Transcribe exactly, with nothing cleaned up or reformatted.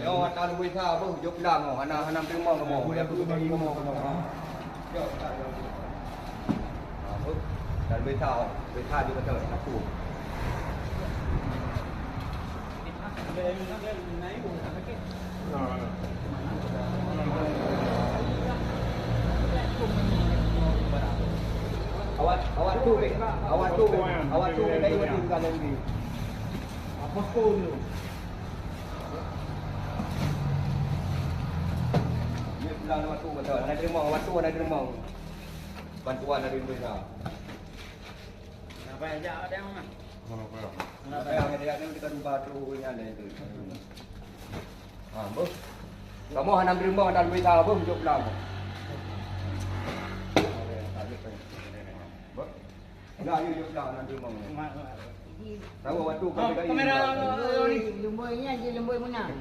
Nyoe ata leubeh sa boh jok lang, oh, hana, hana teurimong kamoe. Ya, aku tadi kamoe, kamoe. Ha. Jok, tak, jok. Ha, boh. Ata leubeh sa, oh. Leubeh sa jok kata, aku. Awak, awak tu, awak tu, awak tu, kita ini bukan lagi. Apa kau ni? Ni pulang waktu betul. Ada terima, waktu ada terima. Bantuan dari pemerintah. Kenapa ya, ada yang mana? Mana kau? Kenapa yang ada ni kita ubah tu ni ada itu. Ha, boh. Kamoe hana meuteurimong dan berita boh jok pulang. Boh. Enggak, ayo jok pulang hana meuteurimong. Tahu waktu kami tadi. Kamera. Oi, leumboi nyan je leumboi meunan.